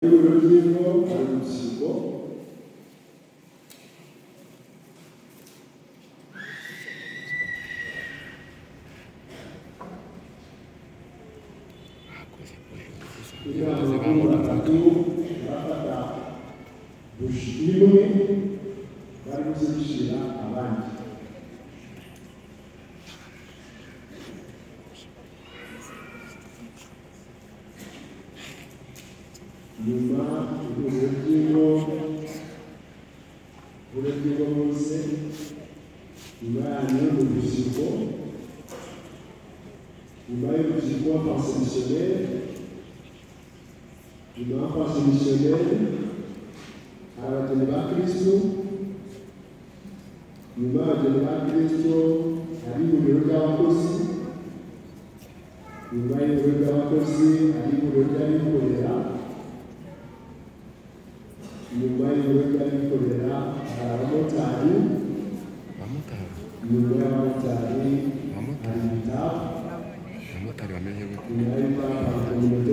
Ihuriro ry'ingo hari urubyiruko. Kugira ngo abakuru batatu barafata buji imwe bari buze gushyira abandi. Nyuma ihuriro ry'ingo, ihuriro ry'ingo bose, nyuma yanyu ni urubyiruko, nyuma y'urubyiruko pensée missionnaire, nyuma ya pensée missionnaire hari abageni ba Kristo, nyuma y'abageni ba Kristo hari ihuriro ry'abakozi, nyuma y'ihuriro ry'abakozi hari ihuriro ry'abikorera, nyuma y'ihuriro ry'abikorera hari abamotari, nyuma y'abamotari hari ibitabo, Abamotari bameze gute? nyuma y'ibitabo hari kominote.